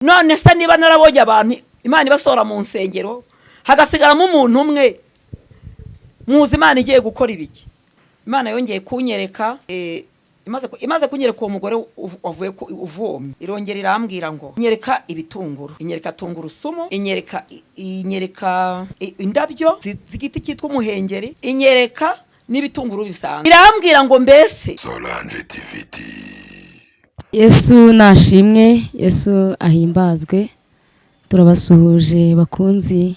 None se niba narabonye abantu Imana ibasohora mu nsengero, hagasigaramo umuntu umwe, muzi Imana igiye gukora ibiki? Imana yongeye kunyereka, imaze kunyereka uwo mugore wavuye uvomye, irongera irambwira ngo inyereka ibitunguru, inyereka tungurusumu, inyereka indabyo z'igiti cyitwa umuhengeri, inyereka n'ibitunguru bisanzwe, irambwira ngo mbese Solange TVT. Yesu nashimwe, Yesu ahimbazwe. Turabasuhuje bakunzi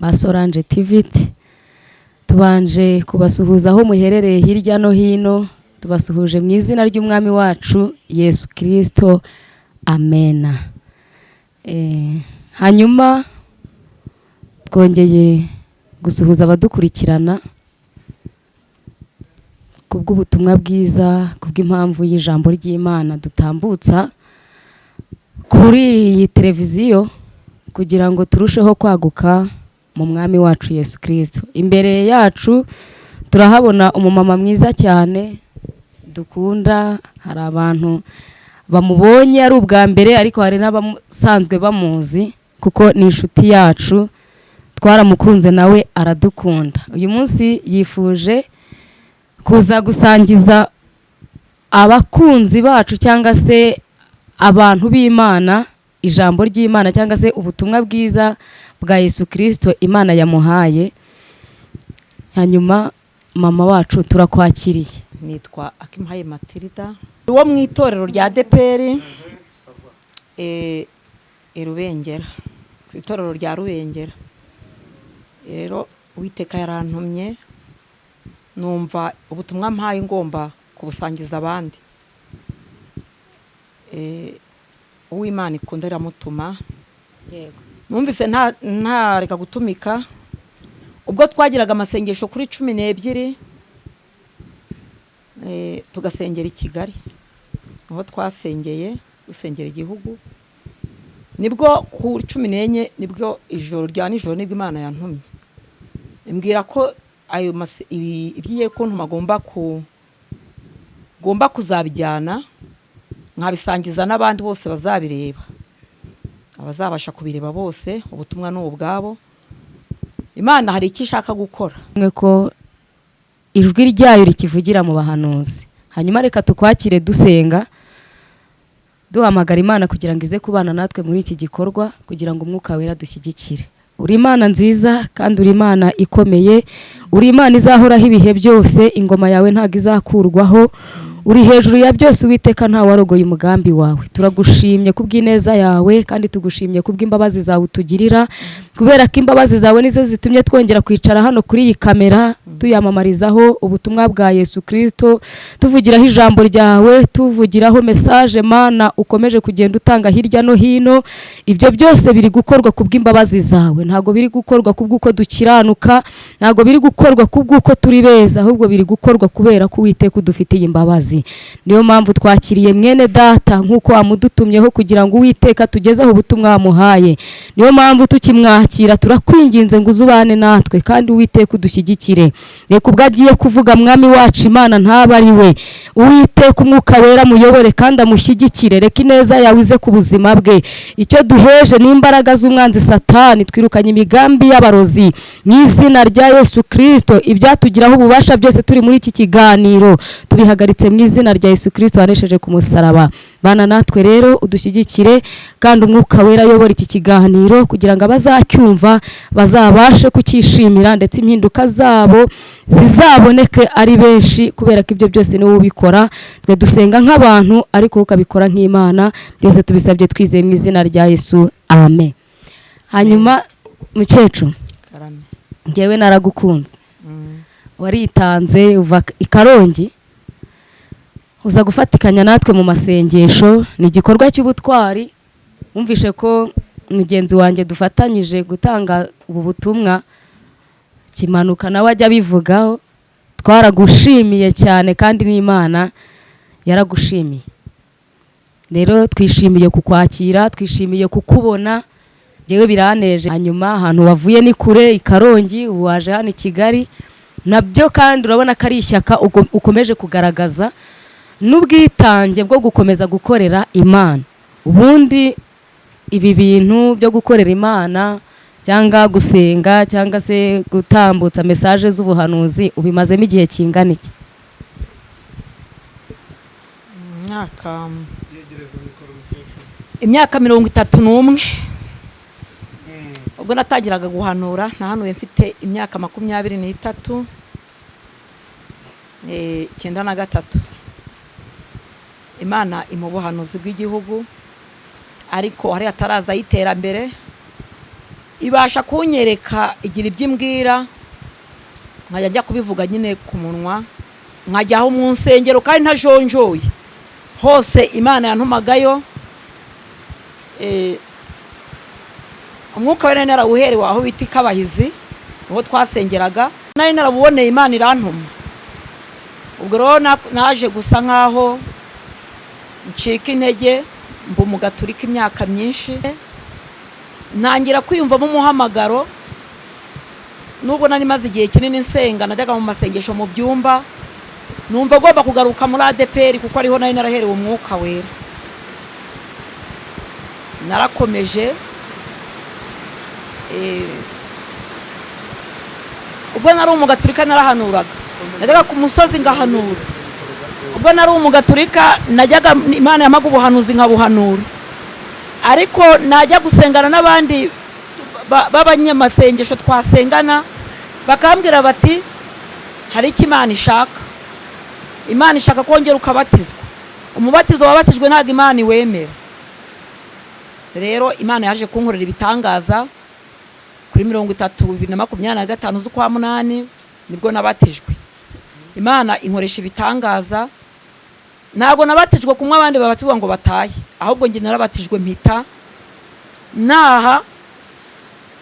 ba Solange TV. Tubanje kubasuhuza aho muherereye hirya no hino, tubasuhuje mu izina ry'Umwami wacu Yesu Kirisito, amena. Hanyuma twongeye gusuhuza abadukurikirana kubw'ubutumwa bwiza, kubw'impamvu y'ijambo ry'Imana dutambutsa kuri iyi televiziyo kugira ngo turusheho kwaguka mu Mwami wacu Yesu Kirisito. Imbere yacu turahabona umumama mwiza cyane dukunda. Hari abantu bamubonye ari ubwa mbere, ariko hari n'abasanzwe bamuzi kuko ni inshuti yacu, twaramukunze nawe aradukunda. Uyu munsi yifuje kuza gusangiza abakunzi bacu cyangwa se abantu b'Imana ijambo ry'Imana cyangwa se ubutumwa bwiza bwa Yesu Kirisito Imana yamuhaye. Hanyuma mama wacu, turakwakiriye. Nitwa Akimpaye Matilda, uwo mu itorero rya ADEPR i Rubengera, ku itorero rya Rubengera. Rero Uwiteka yarantumye, numva ubutumwa mpaye ngomba kubusangiza abandi. Uwimana ikunda iramutuma. Numvise ntareka gutumika. Ubwo twagiraga amasengesho kuri 12, tugasengera i Kigali, aho twasengeye dusengera igihugu, nibwo ku 14, nibwo ijoro rya nijoro, nibwo Imana yantumye imbwira ko ayo ibigiye kuntuma agomba kuzabijyana nkabisangiza n'abandi bose bazabireba, abazabasha kubireba bose. Ubutumwa ni ubwabo. Imana hari icyo ishaka gukora. Mwe ko ijwi ryayo rikivugira mu bahanuzi. Hanyuma reka tukwakire dusenga, duhamagara Imana kugira ngo ize kubana natwe muri iki gikorwa, kugira ngo Umwuka Wera dushyigikire. Uri Imana nziza kandi uri Imana ikomeye, uri Imana izahoraho ibihe byose, ingoma yawe ntabwo izakurwaho, uri hejuru ya byose Uwiteka, ntawarogoye umugambi wawe. Turagushimye kubw'ineza yawe kandi tugushimye kubw'imbabazi zawe utugirira, kubera ko imbabazi zawe nizo zitumye twongera kwicara hano kuri iyi kamera tuyamamarizaho ubutumwa bwa Yesu Kirisito, tuvugiraho ijambo ryawe, tuvugiraho message Mana ukomeje kugenda utanga hirya no hino. Ibyo byose biri gukorwa kubw'imbabazi zawe, ntabwo biri gukorwa kubw'uko dukiranuka, ntabwo biri gukorwa kubw'uko turi beza, ahubwo biri gukorwa kubera ko Uwiteka udufitiye imbabazi. Niyo mpamvu twakiriye mwene data nk'uko wamudutumyeho kugira ngo Uwiteka tugezeho ubutumwa wamuhaye. Niyo mpamvu tukimwakira turakwinginze ngo uzubane natwe kandi Uwiteka udushyigikire. Reka ubwo agiye kuvuga, Mwami wacu Imana, ntaba ari we, Uwiteka Umwuka Wera muyobore kandi amushyigikire. Reka ineza yawe ize ku buzima bwe. Icyo duheje ni imbaraga z'umwanzi Satani, twirukanye imigambi y'abarozi mu izina rya Yesu Kirisito. Ibyatugiraho ububasha byose turi muri iki kiganiro tubihagaritse mu izina rya Yesu Kirisito wanesheje ku musaraba. Bana natwe rero udushyigikire, kandi Umwuka Wera ayobora iki kiganiro kugira ngo abazacyumva bazabashe kucyishimira, ndetse impinduka zabo zizaboneke ari benshi, kubera ko ibyo byose niwe ubikora. Twe dusenga nk'abantu ariko wowe ukabikora nk'Imana. Byose tubisabye twizeye mu izina rya Yesu, amen. Hanyuma mukecuru, Karame. njyewe naragukunze. Waritanze uva i Karongi uza gufatikanya natwe mu masengesho, ni igikorwa cy'ubutwari. Wumvishe ko mugenzi wanjye dufatanyije gutanga ubu butumwa Kimanuka nawe ajya abivugaho. Twaragushimiye cyane kandi n'Imana yaragushimiye. Rero twishimiye kukwakira, twishimiye kukubona, njyewe biraneje. Hanyuma ahantu wavuye ni kure, i Karongi, ubu waje hano i Kigali nabyo, kandi urabona ko ari ishyaka ukomeje kugaragaza n'ubwitange bwo gukomeza gukorera Imana. Ubundi Ibi bintu byo gukorera Imana cyangwa gusenga cyangwa se gutambutsa message z'ubuhanuzi ubimazemo igihe kingana iki? Imyaka 31 ubwo natangiraga guhanura. Nahanuye mfite imyaka 23, 93. Imana impa ubuhanuzi bw'igihugu, ariko hari ataraza y'iterambere, ibasha kunyereka, igira ibyo imbwira, nkajya njya kubivuga nyine ku munwa, nkajya aho mu nsengero kandi ntajonjoye hose Imana yantumagayo. Umwuka we nari narawuherewe aho bita Ikabahizi, aho twasengeraga, nari narawuboneye, Imana irantuma. Ubwo rero naje gusa nkaho ncika intege, mba umugaturika imyaka myinshi, ntangira kwiyumvamo umuhamagaro. Nubwo nari maze igihe kinini nsenga, najyaga mu masengesho mu byumba, numva agomba kugaruka muri ADEPR kuko ariho nari naraherewe umwuka wera. Narakomeje. Ubwo nari umugaturika narahanuraga, najyaga ku musozi ngahanura. Ubwo nari umugaturika najyaga, Imana yamaga ubuhanuzi nkabuhanura, ariko najya gusengana n'abandi b'abanyamasengesho twasengana bakambwira bati hari icyo Imana ishaka, Imana ishaka kongera ukabatizwa, umubatizo wabatijwe ntabwo Imana iwemera. Rero Imana yaje kunkorera ibitangaza kuri 30 2025 z'ukwa munani, nibwo nabatijwe. Imana inkoresha ibitangaza. Ntabwo nabatijwe kumwe abandi babatizwa ngo batahe, ahubwo njye narabatijwe mpita naha.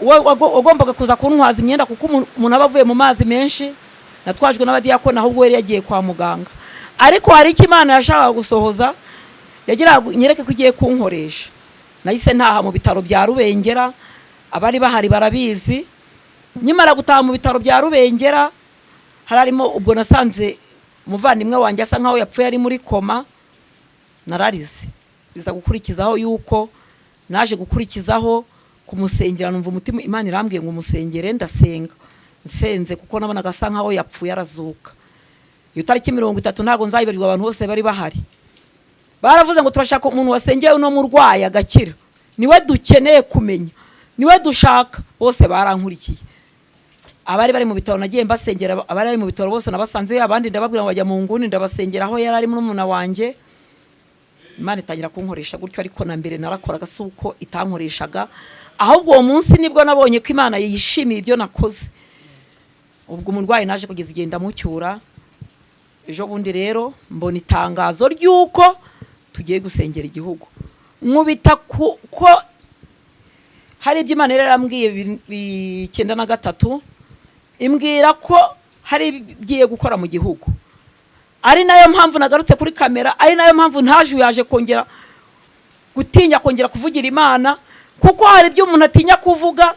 Wagombaga kuza kuntwaza imyenda, kuko umuntu aba avuye mu mazi menshi, natwajwe n'abadiyakoni, ahubwo yari yagiye kwa muganga. Ariko hari icyo Imana yashakaga gusohoza, yagiraga nyereke ko igiye kunkoresha. Nahise ntaha mu bitaro bya Rubengera, abari bahari barabizi. Nkimara gutaha mu bitaro bya Rubengera, hari harimo, ubwo nasanze umuvandimwe wanjye asa nkaho yapfuye, ari muri koma. Nararize, biza gukurikizaho yuko naje gukurikizaho kumusengera, numva umutima Imana irambwiye ngo umusengere. Ndasenga, nsenze kuko nabonaga asa nkaho yapfuye, arazuka. Iyo tariki 30 ntabwo nzayibarirwa, abantu bose bari bahari baravuze ngo turashaka umuntu wasengeye uno murwayi agakira, niwe dukeneye kumenya, niwe dushaka. Bose barankurikiye, abari bari mu bitaro nagiye mbasengera, abari bari mu bitaro bose nabasanze, abandi ndababwira ngo bajya mu nguni, ndabasengera aho yari ari murumuna wanjye. Imana itangira kunkoresha gutyo, ariko na mbere narakoraga, si uko itankoreshaga, ahubwo uwo munsi nibwo nabonye ko Imana yishimiye ibyo nakoze. Ubwo umurwayi naje kugeza igihe ndamucyura. Ejo bundi rero mbona itangazo ry'uko tugiye gusengera igihugu, nkubita ko hari ibyo Imana yari yarambwiye 93, imbwira ko hari ibigiye gukora mu gihugu, ari nayo mpamvu nagarutse kuri kamera, ari nayo mpamvu ntajuyaje kongera gutinya kongera kuvugira Imana, kuko hari ibyo umuntu atinya kuvuga,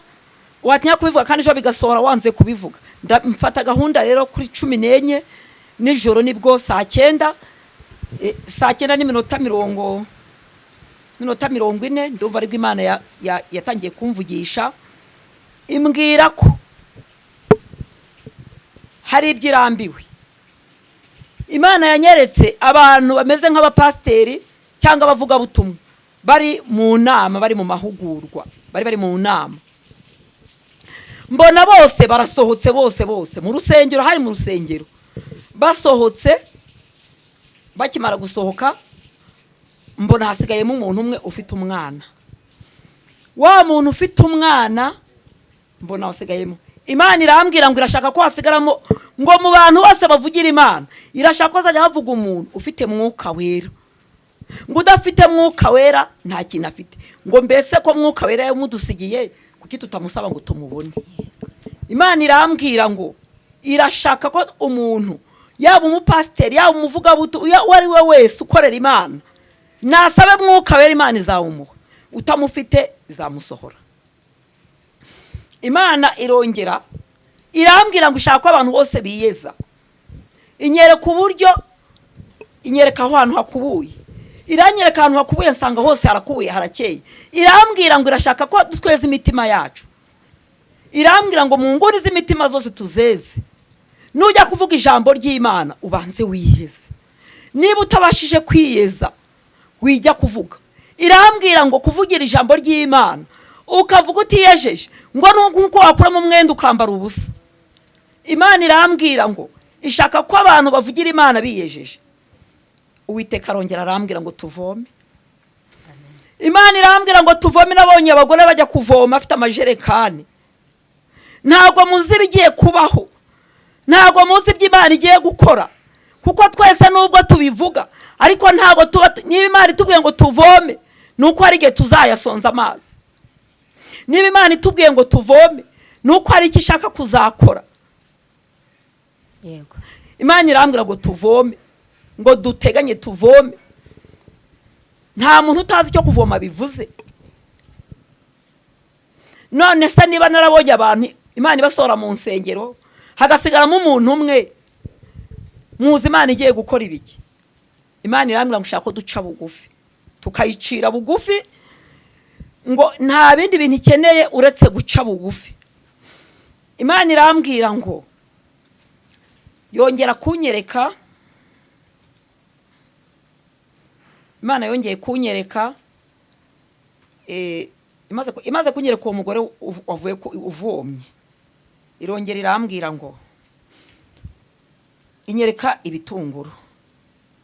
watinya kubivuga kandi ejo bigasohora wanze kubivuga. Mfata gahunda rero kuri 14 nijoro, nibwo saa cyenda, saa cyenda n'iminota mirongo 40, ndumva aribwo Imana yatangiye kumvugisha, imbwira ko hari ibyo irambiwe. Imana yanyeretse abantu bameze nk'abapasiteri cyangwa abavugabutumwa bari mu nama, bari mu mahugurwa, bari mu nama. Mbona bose barasohotse, bose bose mu rusengero, hari mu rusengero. Basohotse, bakimara gusohoka mbona hasigayemo umuntu umwe ufite umwana. Wa muntu ufite umwana mbona hasigayemo. Imana irambwira ngo irashaka ko hasigaramo, ngo mu bantu bose bavugira Imana irashaka ko hazajya havuga umuntu ufite mwuka wera, ngo udafite mwuka wera nta kintu afite. Ngo mbese ko mwuka wera yamudusigiye, kuki tutamusaba ngo tumubone? Imana irambwira ngo irashaka ko umuntu, yaba umupasiteri, yaba umuvugabutumwa, uwo ari we wese ukorera Imana, nasabe mwuka wera, Imana izawumuha, utamufite izamusohora. Imana irongera irambwira ngo ishaka ko abantu bose biyeza, inyereka uburyo, inyereka aho hantu hakubuye. Iranyereka ahantu hakubuye, nsanga hose harakubuye, harakeye. Irambwira ngo irashaka ko tweza imitima yacu. Irambwira ngo mu nguni z'imitima zose tuzeze. Nujya kuvuga ijambo ry'Imana, ubanze wiyeze. Niba utabashije kwiyeza, wijya kuvuga. Irambwira ngo kuvugira ijambo ry'Imana ukavuga utiyejeje, ngo nuko wakuramo umwenda ukambara ubusa. Imana irambwira ngo ishaka ko abantu bavugira Imana biyejeje. Uwiteka arongera arambwira ngo tuvome. Imana irambwira ngo tuvome. Nabonye abagore bajya kuvoma afite amajerekani. Ntabwo muzi ibigiye kubaho, ntabwo muzi ibyo Imana igiye gukora, kuko twese nubwo tubivuga, ariko ntabwo tuba, niba Imana itubwiye ngo tuvome, ni uko hari igihe tuzayasonza amazi. Niba Imana itubwiye ngo tuvome, ni uko hari icyo ishaka kuzakora. Imana irambwira ngo tuvome, ngo duteganye tuvome. Nta muntu utazi icyo kuvoma bivuze. None se niba narabonye abantu Imana ibasohora mu nsengero, hagasigaramo umuntu umwe, muzi Imana igiye gukora ibiki? Imana irambwira ngo ushaka ko duca bugufi, tukayicira bugufi, ngo nta bindi bintu ikeneye uretse guca bugufi. Imana irambwira ngo yongera kunyereka, Imana yongeye kunyereka, imaze kunyereka uwo mugore wavuye uvomye, irongera irambwira ngo inyereka ibitunguru,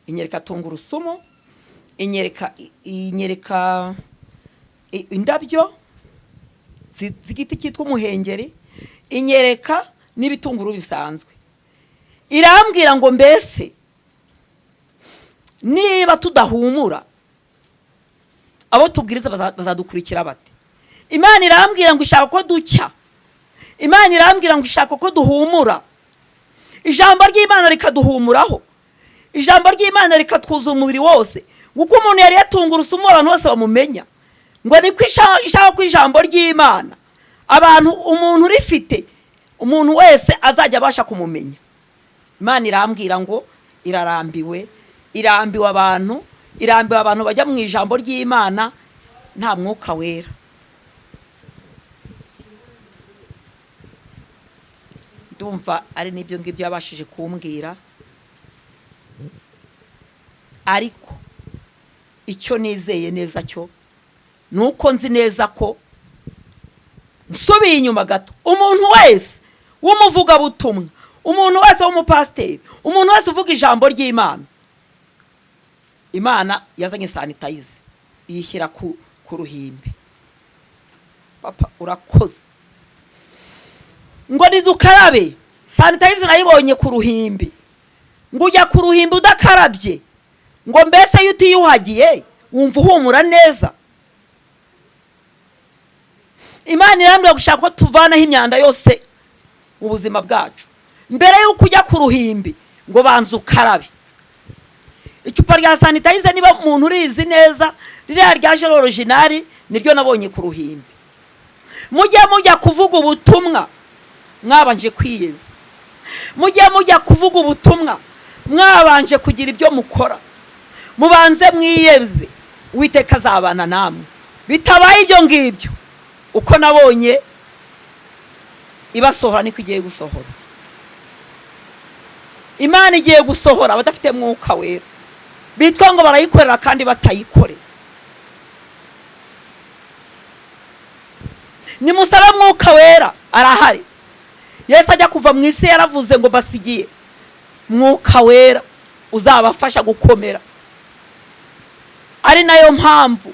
inyereka tungurusumu, inyereka indabyo z'igiti cyitwa umuhengeri, inyereka n'ibitunguru bisanzwe. Irambwira ngo mbese niba tudahumura, abo tubwiriza bazadukurikira bate? Imana irambwira ngo ishaka ko ducya. Imana irambwira ngo ishaka ko duhumura, ijambo ry'Imana rikaduhumuraho, ijambo ry'Imana rikatwuza umubiri wose. Kuko umuntu yari yatungurusumu, abantu bose bamumenya, ngo niko ishaka ko ijambo ry'Imana abantu, umuntu urifite, umuntu wese azajya abasha kumumenya. Imana irambwira ngo irarambiwe, irambiwe abantu, irambiwe abantu bajya mu ijambo ry'Imana nta Mwuka Wera. Ndumva ari n'ibyo ngibyo yabashije kumbwira, ariko icyo nizeye neza cyo ni uko nzi neza ko, nsubiye inyuma gato, umuntu wese w'umuvugabutumwa, umuntu wese w'umupasiteri, umuntu wese uvuga ijambo ry'Imana, Imana yazanye sanitizer iyishyira ku ruhimbi. Papa, urakoze. Ngo nidukarabe. Sanitizer nayibonye ku ruhimbi. Ngo ujya ku ruhimbi udakarabye, ngo mbese iyo utiyuhagiye wumva uhumura neza? Imana irambwira gushaka ko tuvanaho imyanda yose mu buzima bwacu. Mbere y'uko ujya ku ruhimbi, ngo banza ukarabe. Icupa rya sanitizer, niba umuntu urizi neza, ririya rya gel original, niryo nabonye ku ruhimbi. Mujye mujya kuvuga ubutumwa mwabanje kwiyeza, mujye mujya kuvuga ubutumwa mwabanje kugira ibyo mukora. Mubanze mwiyeze, Uwiteka azabana namwe. Bitabaye ibyo ngibyo, uko nabonye ibasohora niko igiye gusohora. Imana igiye gusohora abadafite Mwuka Wera, bitwa ngo barayikorera kandi batayikorera. Nimusabe Mwuka Wera, arahari. Yesu ajya kuva mu isi yaravuze ngo basigiye Mwuka Wera uzabafasha gukomera. Ari nayo mpamvu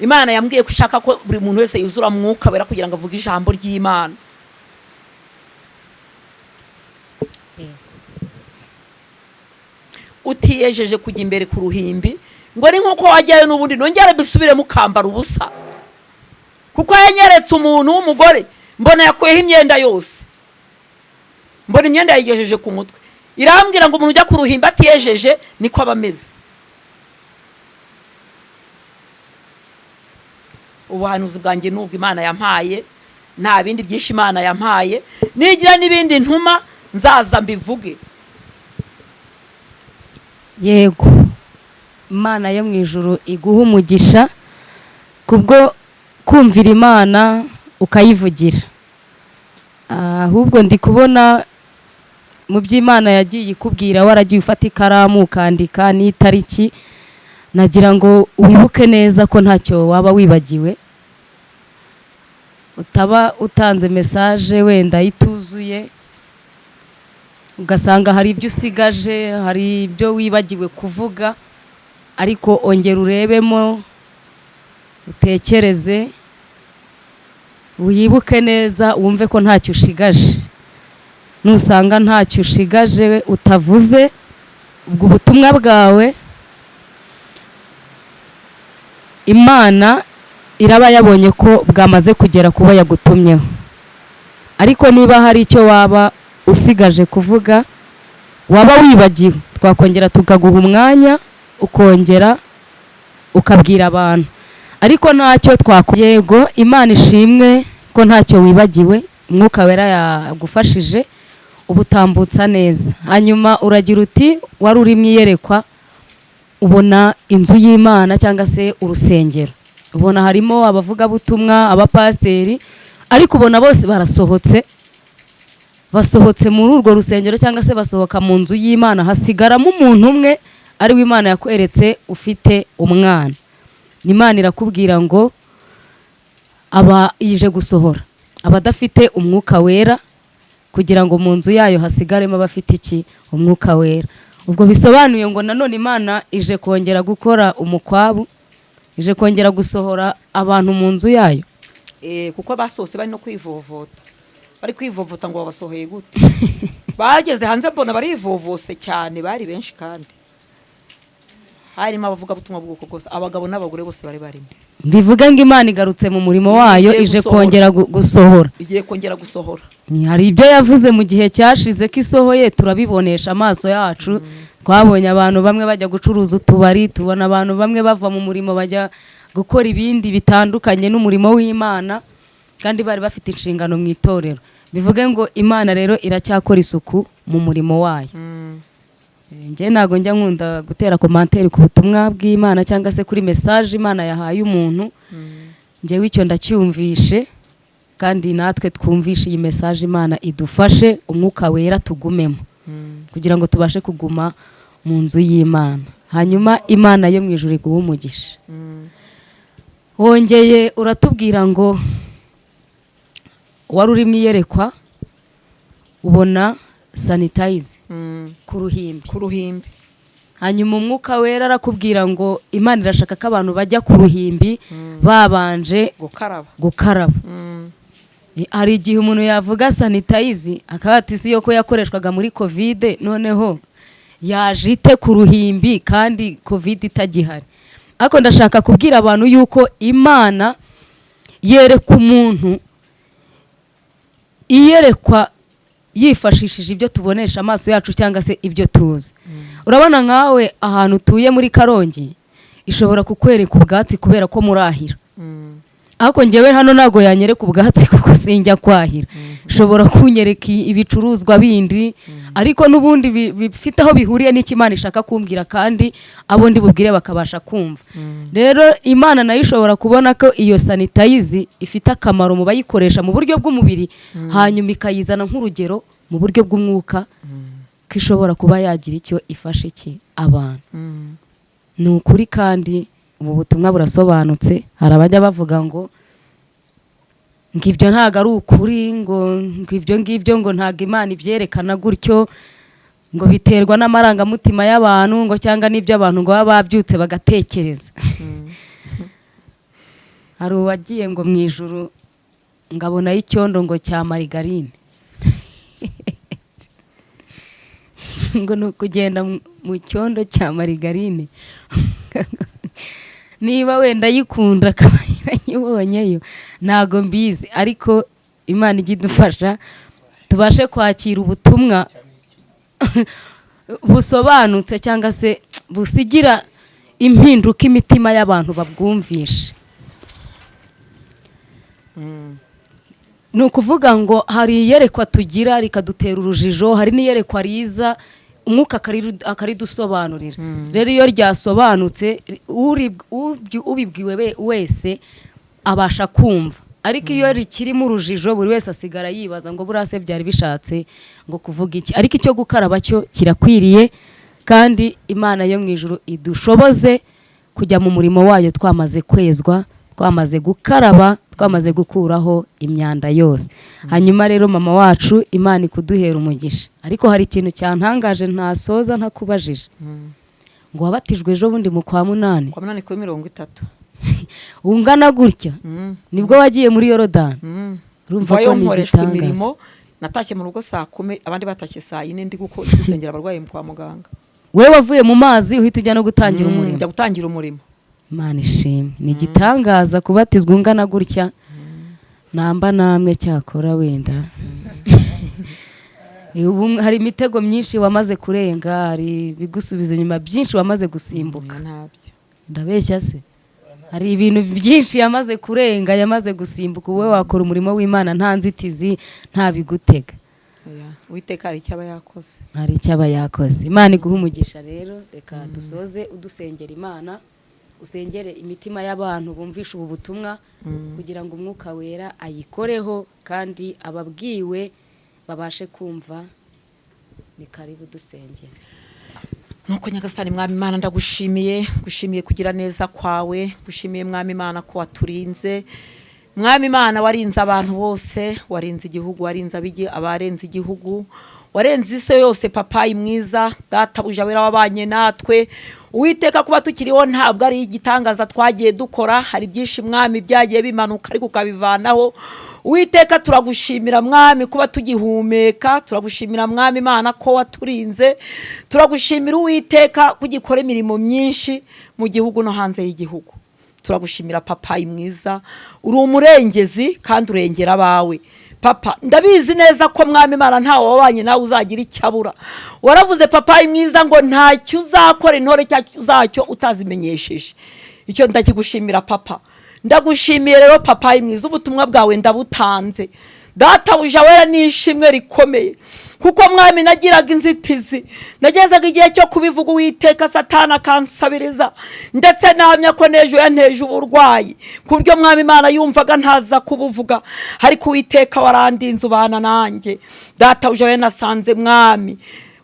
Imana yambwiye ko ishaka ko buri muntu wese yuzura Mwuka Wera kugira ngo avuge ijambo ry'Imana. Utiyejeje kujya imbere ku ruhimbi, ngo ni nk'uko wajyayo n'ubundi nongere mbisubiremo ukambara ubusa. Kuko yanyeretse umuntu w'umugore, mbona yakuyeho imyenda yose, mbona imyenda yayigejeje ku mutwe. Irambwira ngo umuntu ujya ku ruhimbi atiyejeje niko aba ameze. Ubuhanuzi bwanjye nubwo Imana yampaye, nta bindi byinshi Imana yampaye. Nigira n'ibindi ntuma nzaza mbivuge. Yego. Imana yo mu ijuru iguha umugisha kubwo kumvira Imana ukayivugira. Ahubwo ndi kubona mu by'Imana yagiye ikubwira waragiye ufata ikaramu ukandika n'itariki, nagira ngo wibuke neza ko ntacyo waba wibagiwe, utaba utanze message wenda ituzuye ugasanga hari ibyo usigaje, hari ibyo wibagiwe kuvuga, ariko ongera urebemo, utekereze, wibuke neza, wumve ko ntacyo ushigaje. Nusanga ntacyo ushigaje utavuze, ubwo ubutumwa bwawe Imana iraba yabonye ko bwamaze kugera kuba yagutumyeho. Ariko niba hari icyo waba usigaje kuvuga, waba wibagiwe, twakongera tukaguha umwanya ukongera ukabwira abantu. Ariko ntacyo yego, Imana ishimwe ko ntacyo wibagiwe, Umwuka Wera yagufashije ubutambutsa neza. Hanyuma uragira uti wari uri mu iyerekwa, ubona inzu y'Imana cyangwa se urusengero, ubona harimo abavugabutumwa, abapasiteri, ariko ubona bose barasohotse, basohotse muri urwo rusengero cyangwa se basohoka mu nzu y'Imana, hasigaramo umuntu umwe ari we Imana yakweretse ufite umwana. Imana irakubwira ngo aba yije gusohora abadafite Umwuka Wera kugira ngo mu nzu yayo hasigaremo abafite iki? Umwuka Wera. Ubwo bisobanuye ngo nanone Imana ije kongera gukora umukwabu, ije kongera gusohora abantu mu nzu yayo. Kuko basohotse bari no kwivovota, bari kwivovota ngo babasohoye gute. Bageze hanze mbona barivovose cyane, bari benshi kandi harimo abavugabutumwa bw'ubwoko bwose, abagabo n'abagore bose bari barimo. Bivuge ngo Imana igarutse mu murimo wayo, Igiye ije gusohora. kongera gusohora. Igiye kongera gusohora. Hari ibyo yavuze mu gihe cyashize ko isohoye, turabibonesha amaso yacu. Twabonye abantu bamwe bajya gucuruza utubari, tubona abantu bamwe bava mu murimo bajya gukora ibindi bitandukanye n'umurimo w'Imana, kandi bari bafite inshingano mu itorero. Bivuge ngo Imana rero iracyakora isuku mu murimo wayo. Njye ntabwo njya nkunda gutera commentaire ku butumwa bw'Imana cyangwa se kuri message Imana yahaye umuntu. Njyewe icyo ndacyumvishe, kandi natwe twumvishe iyi message, Imana idufashe, Umwuka Wera tugumemo kugira ngo tubashe kuguma mu nzu y'Imana. Hanyuma Imana yo mu ijuru iguhe umugisha. Wongeye uratubwira ngo wari uri mu iyerekwa, ubona sanitizer ku ruhimbi. Ku ruhimbi. Hanyuma Umwuka Wera arakubwira ngo Imana irashaka ko abantu bajya ku ruhimbi babanje gukaraba. Gukaraba. Hari igihe umuntu yavuga sanitizer akaba ati si yo ko yakoreshwaga muri COVID, noneho yaje ite ku ruhimbi kandi COVID itagihari? Ariko ndashaka kubwira abantu yuko Imana yereka umuntu iyerekwa yifashishije ibyo tubonesha amaso yacu cyangwa se ibyo tuzi. Urabona nkawe ahantu utuye muri Karongi ishobora kukwereka ubwatsi kubera ko murahira, ariko ngewe hano ntabwo yanyereka ubwatsi kuko sinjya kwahira. Ishobora kunyereka ibicuruzwa bindi, ariko n'ubundi bifite aho bihuriye n'icyo Imana ishaka kumbwira, kandi abo ndi bubwire bakabasha kumva. Rero Imana nayo ishobora kubona ko iyo sanitizer ifite akamaro mu bayikoresha mu buryo bw'umubiri, hanyuma ikayizana nk'urugero mu buryo bw'umwuka, ko ishobora kuba yagira icyo ifasha iki abantu. Ni ukuri, kandi ubu butumwa burasobanutse. Hari abajya bavuga ngo ibyo ntabwo ari ukuri, ngo ibyo ngibyo ngo ntabwo Imana ibyerekana gutyo, ngo biterwa n'amarangamutima y'abantu, ngo cyangwa n'ibyo abantu ngo baba babyutse bagatekereza. Hari uwagiye ngo mu ijuru ngo abonayo icyondo ngo cya marigarine, ngo ni ukugenda mu cyondo cya marigarine. Niba wenda ayikunda akaba yarayibonyeyo, ntago mbizi, ariko Imana ijya idufasha tubashe kwakira ubutumwa busobanutse cyangwa se busigira impinduka imitima y'abantu babwumvishe. Ni ukuvuga ngo hari iyerekwa tugira rikadutera urujijo, hari n'iyerekwa riza Umwuka akaridusobanurira. Rero iyo ryasobanutse, ubibwiwe wese abasha kumva, ariko iyo rikirimo urujijo, buri wese asigara yibaza ngo buriya se byari bishatse ngo kuvuga iki? Ariko icyo gukaraba cyo kirakwiriye, kandi Imana yo mu ijuru idushoboze kujya mu murimo wayo twamaze kwezwa, twamaze gukaraba, twamaze gukuraho imyanda yose. Hanyuma rero, mama wacu, Imana ikuduhera umugisha. Ariko hari ikintu cyantangaje ntasoza ntakubajije, ngo wabatijwe ejo bundi mu kwa munani? Kwa munani kuri 30. Ungana gutya, nibwo wagiye muri Yorodani? Urumva Mvayo ko ni nkoreshwa igitangaza. imirimo. Natashye mu rugo saa 10, abandi batashye saa 4, ndi gusengera abarwayi kwa muganga. Wowe wavuye mu mazi uhita ujya no gutangira umurimo? Njya gutangira umurimo. Imana ishimwe, ni igitangaza kubatizwa ungana gutya. Namba namwe cyakora wenda ubu hari imitego myinshi wamaze kurenga, hari ibigusubiza inyuma byinshi wamaze gusimbuka. Ntabyo. Ndabeshya se? Hari ibintu byinshi yamaze kurenga, yamaze gusimbuka. Wowe wakora umurimo w'Imana nta nzitizi, nta bigutega. Oya, Uwiteka hari icyo aba yakoze. Hari icyo aba yakoze. Imana iguha umugisha. Rero reka dusoze udusengera Imana, usengere imitima y'abantu bumvisha ubu butumwa, kugira ngo Umwuka Wera ayikoreho kandi ababwiwe babashe kumva. Ni karibu, dusengere. Nuko Nyagasani Mwami Imana, ndagushimiye, gushimiye kugira neza kwawe, gushimiye Mwami Imana ko waturinze. Mwami Imana, warinze abantu bose, warinze igihugu, warinze abarenze igihugu, warenze isi yose. Papayi mwiza, Databuja wera, wabanye natwe. Uwiteka, kuba tukiriho ntabwo ari igitangaza twagiye dukora. Hari byinshi Mwami byagiye bimanuka, ariko ukabivanaho. Uwiteka, turagushimira Mwami kuba tugihumeka, turagushimira Mwami Imana ko waturinze, turagushimira Uwiteka ko ugikora imirimo myinshi mu gihugu no hanze y'igihugu. Turagushimira Papayi mwiza, uri umurengezi kandi urengera abawe. Papa, ndabizi neza ko Mwami Imana ntawe wabanye nawe uzagira icyo abura. Waravuze Papayi mwiza ngo ntacyo uzakora intore zacyo utazimenyesheje. Icyo ndakigushimira Papa. Ndagushimiye rero Papayi mwiza, ubutumwa bwawe ndabutanze. Databuja wera, ni ishimwe rikomeye, kuko Mwami nagiraga inzitizi, nagezaga igihe cyo kubivuga, Uwiteka, Satana akansabiriza, ndetse nahamya ko n'ejo yanteje uburwayi ku buryo Mwami Imana yumvaga ntaza kubuvuga, ariko Uwiteka warandinze, ubana nanjye. Databuja wera, nasanze Mwami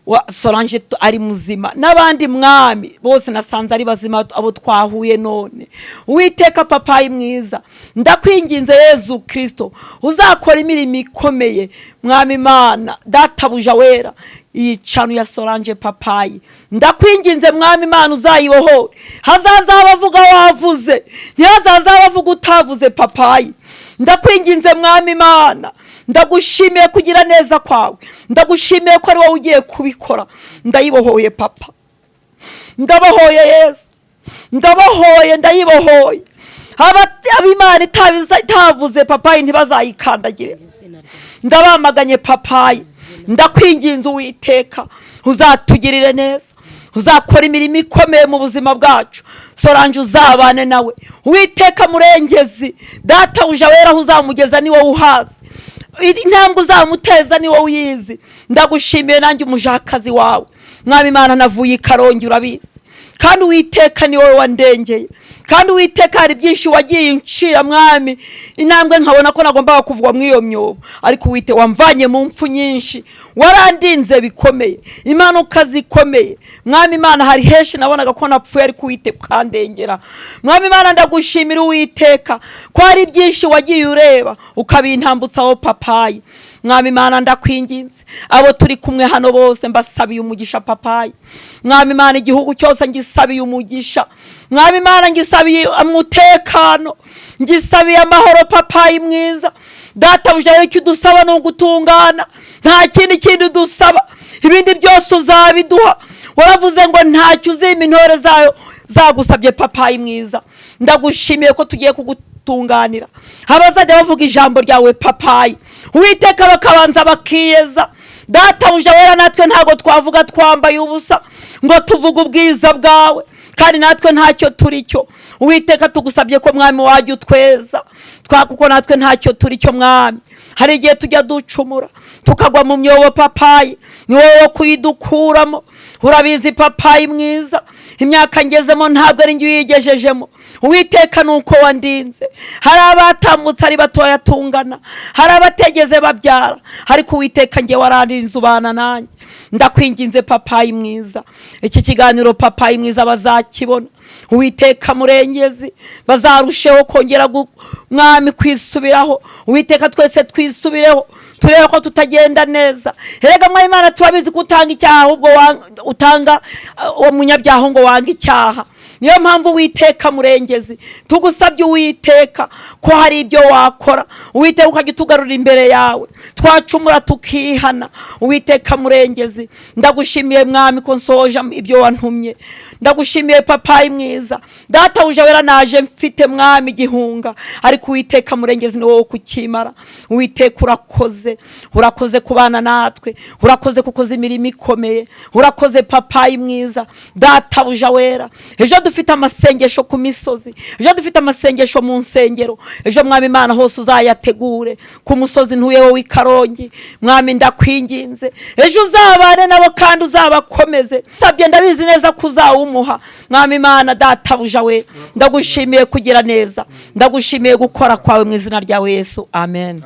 wa Solange ari muzima, n'abandi Mwami bose nasanze ari bazima, abo twahuye none. Uwiteka Papayi mwiza, ndakwinginze Yezu Kirisito, uzakora imirimo ikomeye. Mwami Imana, Databuja wera, iyi channel ya Solange Papayi, ndakwinginze Mwami Imana, uzayibohore. Hazaza abavuga wavuze, ntihazaza abavuga utavuze. Papayi, ndakwinginze Mwami Imana, ndagushimiye kugira neza kwawe, ndagushimiye ko ari wowe ugiye kubikora. Ndayibohoye Papa, ndabohoye Yesu, ndabohoye, ndayibohoye. Ab'Imana itavuze Papayi ntibazayikandagire. Ndabamaganye Papayi. Ndakwinginze Uwiteka, uzatugirire neza, uzakora imirimo ikomeye mu buzima bwacu. Solange uzabane nawe Uwiteka murengezi. Databuja wera, aho uzamugeza ni wowe uhazi, intambwe uzamuteza ni wowe uyizi. Ndagushimiye nanjye umujakazi wawe Mwami Imana, navuye i Karongi, urabizi, kandi Uwiteka ni wowe wandengeye, kandi Uwiteka hari byinshi wagiye uncira Mwami intambwe, nkabona ko nagombaga kuvugwa muri iyo myobo, ariko Uwite wamvanye mu mfu nyinshi, warandinze bikomeye, impanuka zikomeye. Mwami Imana, hari henshi nabonaga ko napfuye, ariko Uwiteka ukandengera. Mwami Imana, ndagushimira Uwiteka ko hari byinshi wagiye ureba ukabintambutsaho. Papayi Mwami Imana, ndakwinginze, abo turi kumwe hano bose mbasabiye umugisha. Papayi Mwami Imana, igihugu cyose ngisabiye umugisha. Mwami Imana, ngisabiye umutekano, ngisabiye amahoro. Papayi mwiza, Databuja, rero icyo udusaba ni ugutungana, nta kindi kindi udusaba, ibindi byose uzabiduha. Waravuze ngo ntacyo uzima intore zayo zagusabye. Papayi mwiza, ndagushimiye ko tugiye kugutunganira. Abazajya bavuga ijambo ryawe Papayi Uwiteka bakabanza bakiyeza. Databuja wera, natwe ntabwo twavuga twambaye ubusa ngo tuvuge ubwiza bwawe, kandi natwe ntacyo turi cyo. Uwiteka, tugusabye ko Mwami wajya utweza, kuko natwe ntacyo turi cyo Mwami. Hari igihe tujya ducumura tukagwa mu myobo, papayi ni wowe wo kuyidukuramo. Urabizi papayi mwiza, imyaka ngezemo ntabwo ari njye uyigejejemo, Uwiteka, ni uko wandinze. Hari abatambutse ari batoya tungana, hari abategeze babyara, ariko Uwiteka, njye warandinze, ubana nanjye. Ndakwinginze papayi mwiza, iki kiganiro papayi mwiza bazakibona, Uwiteka murengezi, bazarusheho kongera mwami kwisubiraho. Uwiteka, twese twisubireho, turebe ko tutagenda neza. Erega mwami Imana, turabizi ko utanga icyaha, ahubwo utanga uwo munyabyaha ngo wange icyaha. Niyo mpamvu, Uwiteka murengezi, tugusabye Uwiteka ko hari ibyo wakora, Uwiteka, ukajya utugarura imbere yawe, twacumura tukihana. Uwiteka murengezi, ndagushimiye mwami ko nsoje ibyo wantumye. Ndagushimiye papayi mwiza. Databuja wera, naje mfite mwami igihunga, ariko Uwiteka murengezi, ni wowe kukimara. Uwiteka, urakoze, urakoze kubana natwe, urakoze kukoza imirimo ikomeye, urakoze papayi mwiza. Databuja wera, ejo dufite amasengesho ku misozi, ejo dufite amasengesho mu nsengero, ejo mwami Imana hose uzayategure ku musozi ntuyeho w'i Karongi. Mwami, ndakwinginze, ejo uzabane nabo kandi uzabakomeze. Sabye, ndabizi neza ko uzawumuha. Mwami Imana, databuja we, ndagushimiye kugira neza, ndagushimiye gukora kwawe, mu izina ryawe Yesu, amen.